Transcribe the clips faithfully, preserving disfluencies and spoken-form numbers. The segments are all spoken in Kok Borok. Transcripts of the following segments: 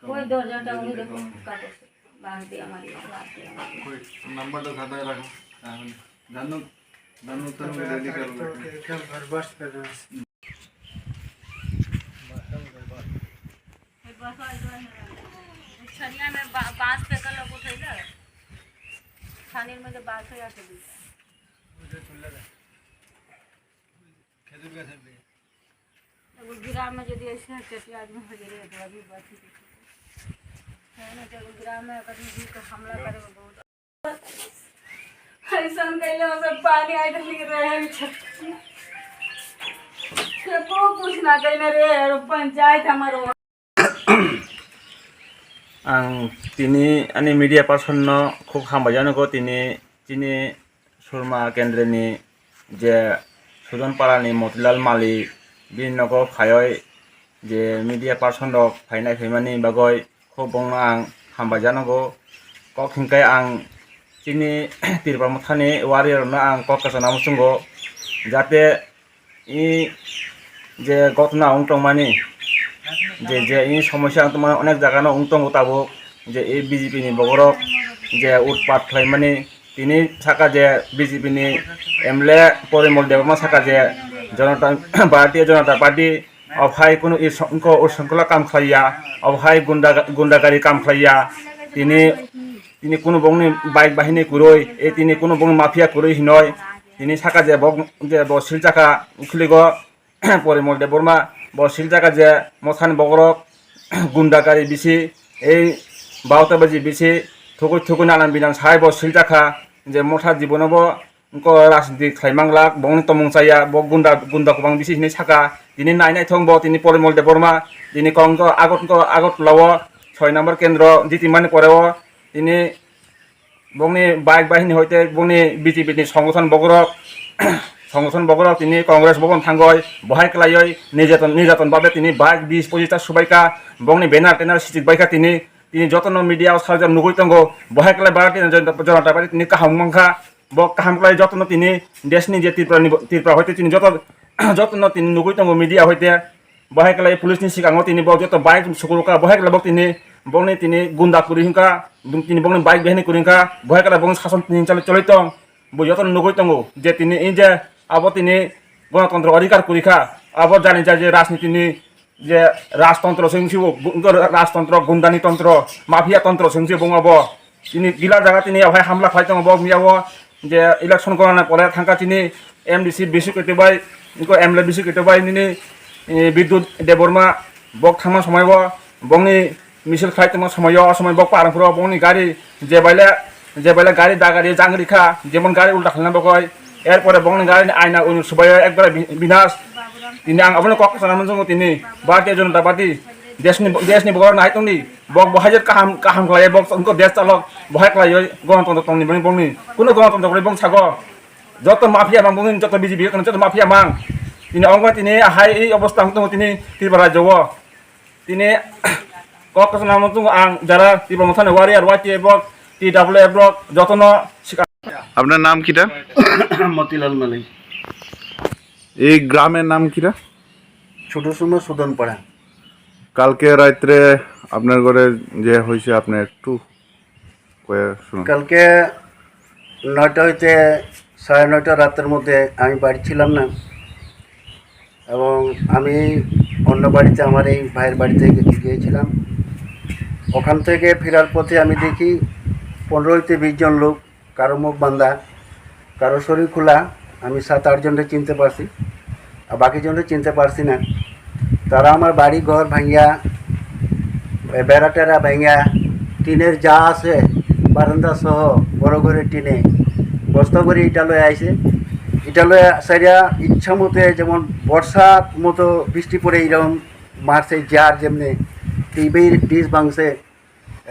कोई दरजाটা উনি দেখো, কাগজ, বাদ দিয়ে আমার ইয়ে, বাদ দিয়ে আমার ইয়ে। कोई नंबर तो खाता है रखो। हाँ, जानू, जानू तो हम रेडी कर लो। छड़िया में बा-, बांस पे कल लोग उठेला। खाने में तो बांस है या तो दूसरा। खेजूर का सब्जी। एगो ग्राम में यदि ऐसे चटिया आदमी हो जाए तो अभी बात ही कुछ है ना, जब ग्राम में अगर भी तो हमला करे वो बहुत। ऐसा कैले हो सब पानी आए तो लिख रहे हैं छत। ये को कुछ ना कहने रे, और पंचायत हमारो। Ang tini ani media person no khub hambai jano go, tini chini Surma Kendreni je Sudan Parani Motilal Mali bini nogo phaioi je media person rok phainai phaimani bagoi khub bongno ang hambai jano go. Kok hingkai ang chini Tripura Mothani warrior rokno ang kok kwchana muchungo, jate I je gotna wng tongmani, je, je i somosya wng tongmani, onek jaga no wng tongo tabuk, je i B J P ni boborok je utpat khlaimani, tini saka je B J P ni M L A Porimol Debbarma saka je Janata, Bharatiya Janata Party, o phai kunu i songko, o songkola kam khlaiya, o phai gunda, gundagari kam khlaiya, tini, tini kunu bongni bike bahini kwrwi, e tini kunu bongni mafia kwrwi hinoi, tini saka je bo, je bo silchakha ukhiligo, Porimol Debbarma bo silchakha je mothani boborok gunda gari bisi, ei bauta baji bisi thugui thugui nanan binan sai bo silchakha je motha jibono bo wngko rajniti khlai manglak, bongni tomung chaya, bo gunda, gunda kwbang bisi hinui saka. Tini nai naithok bo tini Porimol Debbarma tini kongko Agot-, Agartala o soi number kendro jitimani pore o tini bongni bike bahini hoite bongni B J P ni songothon boborok, songothon boborok tini Congress bobon thangoi, bohai kwlaioi nirjaton, nirjaton babe tini bike bis pochis ta subaikha, bongni banner tenar sichik baikha tini, tini jotono media o sarjak nugui tongo, bohai kwlai Bharatiya Janata, Janata Party tini kaham wngkha, bo kaham kwlai jotono tini desni je Tripura ni bo, Tripura hoite tini joto, jotono tini nugui tongo media hoite. Bahai kwlai police ni sikango tini bo joto bike sukurukha, bahai kwlai bo tini bongni tini gunda kwrwi hwnkha, tini bongni bike bahini kwrwi hwnkha, bahai kwlai bongni sason tini choli choli tong, bo joto nugui tongo je tini ei je abo tini gonotontro adhikar kwrwi kha, abo jani jai je rajniti ni je rajtontro se wngsi bo, bo wngkha rajtontro, gundani tontro, mafia tontro se wngsi bo wngma bo. Tini gila jaga tini abohai hamla khlai tongo bo miya o je election gorana pore thangkha tini M D C bisi kwtwi bai, wngkha M L A bisi kwtwi bai nini, eh, Bidyut Debbarma bok thangma somoi o bongni misil khlai tongma somoi o, o somoi bok parang phuru bongni gari je baile, je baile gari dagari jang rikha, jemon gari ulta khlaina bokoi, erpore bongni gari ni aina unu subai o ekbare bi-, binas. Tini ang abono kok sana muchungo tini Bharatiya Janata Party desni, desni borok nai tongdi. Bok bo hajar kaham, kaham khlai, bok wngkha desh chalok, bo hai khlaioi, gonotontro tongni bini bongni, kuno gonotontro kwrwi bong sago, joto mafia mang bongni, joto B J P kono joto mafia mang. Tini ongba tini hai ei obostha wng tongo tini Tripura rajyo o. Tini kok kochona muchungo ang jara Tripura Mothani warrior Y T F rok, T W F rok jotono sikha. আপনার নাম কিটা? মতিলাল মালিক। এই গ্রামের নাম কিটা? ছোট সুরমা সুদনপাড়া। কালকে রাত্রে আপনার ঘরে যে হয়েছে, আপনি একটু কয়ে শুনুন। কালকে নয়টা হইতে সাড়ে নয়টা রাতের মধ্যে আমি বাড়ি ছিলাম না, এবং আমি অন্য বাড়িতে, আমার এই ভাইয়ের বাড়িতে গে-, গিয়েছিলাম। ওখান থেকে ফেরার পথে আমি দেখি পনেরো হইতে বিশ জন লোক, কারো মুখ বাঁধা, কারো শরীর খোলা, আমি সাত আট জনকে চিনতে পারছি, আর বাকি জনকে চিনতে পারছি না। তারা আমার বাড়ি ঘর ভাঙিয়া, এ, বেড়া টেরা ভাঙিয়া, টিনের যা আছে, বারান্দা সহ বড় ঘরের টিনে বস্তা করে ইটা লয়ে আইছে। ইটা লয়ে সাইডা ইচ্ছা মতে, যেমন বর্ষার মতো বৃষ্টি পড়ে, এরকম মারছে, যার যেমনি টিভির ডিশ ভাঙছে,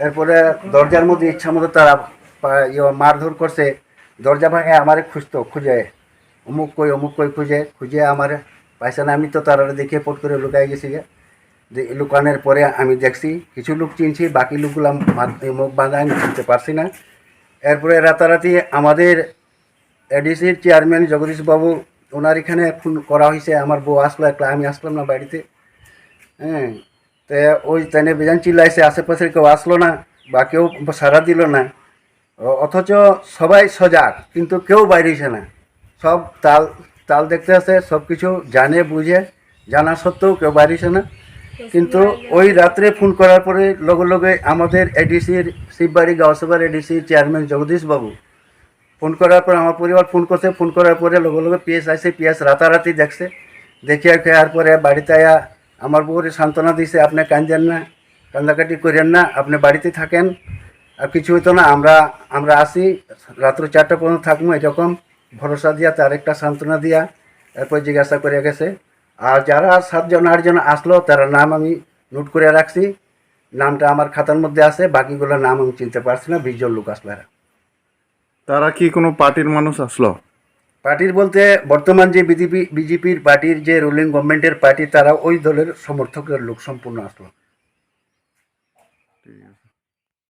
এরপরে দরজার মধ্যে ইচ্ছা মতো তারা পা-, ইয়ে, মারধর করছে। দরজা ভাঙে আমারে খুঁজতো, খুঁজে, অমুক কই, অমুক কই খুঁজে, খুঁজে আমারে পাইছে না। আমি তো তারারে দেখে পট করে লুকাই গেছি গা। যে লুকানোর পরে আমি দেখছি কিছু লোক চিনছি, বাকি লোকগুলা মাত-, মুখ বাঁধা, আমি চিনতে পারছি না। এরপরে রাতারাতি আমাদের এডিসির চেয়ারম্যান জগদীশ বাবু, ওনার এখানে ফোন করা হয়েছে, আমার বউ আসলো একটা, আমি আসলাম না বাড়িতে। হ্যাঁ, তে ওই তাইনে বেজান চিল্লাইছে, আশেপাশে কেউ আসলো না বা কেউ সাড়া দিল না। অ-, অথচ সবাই সজাগ, কিন্তু কেউ বাইরেছে না। সব তাল, তাল দেখতে আছে, সব কিছু জানে বুঝে, জানা সত্ত্বেও কেউ বাইরেছে না। কিন্তু ওই রাত্রে ফোন করার পরে লগে লগে আমাদের এডিসির, শিববাড়ি গাঁওসভার এডিসি চেয়ারম্যান জগদীশ বাবু ফোন করার পর আমার পরিবার ফোন করছে, ফোন করার পরে লগে লগে পিএস আইছে, পিএস রাতারাতি দেখছে, দেখিয়া খেয়ার পরে বাড়িতে আয়া আমার বউরে সান্ত্বনা দিছে, "আপনি কান্দেন না, কান্দাকাটি করেন না, আপনি বাড়িতে থাকেন, আর কিছু হইতো না, আমরা, আমরা আছি, রাত্র চারটা পর্যন্ত থাকবো।" এরকম ভরসা দিয়া তার একটা সান্ত্বনা দিয়া এরপর জিজ্ঞাসা করে গেছে। আর যারা সাতজন আটজন আসলো, তারা নাম আমি নোট করে রাখছি, নামটা আমার খাতার মধ্যে আছে, বাকিগুলোর নাম আমি চিনতে পারছি না, বিশ জন লোক আসলো এরা। তারা কি কোনো পার্টির মানুষ আসলো? পার্টির বলতে বর্তমান যে বিজেপি, বিজেপির পার্টির যে রুলিং গভর্নমেন্টের পার্টি, তারা ওই দলের সমর্থকের লোক সম্পূর্ণ আসলো। ঠিক আছে।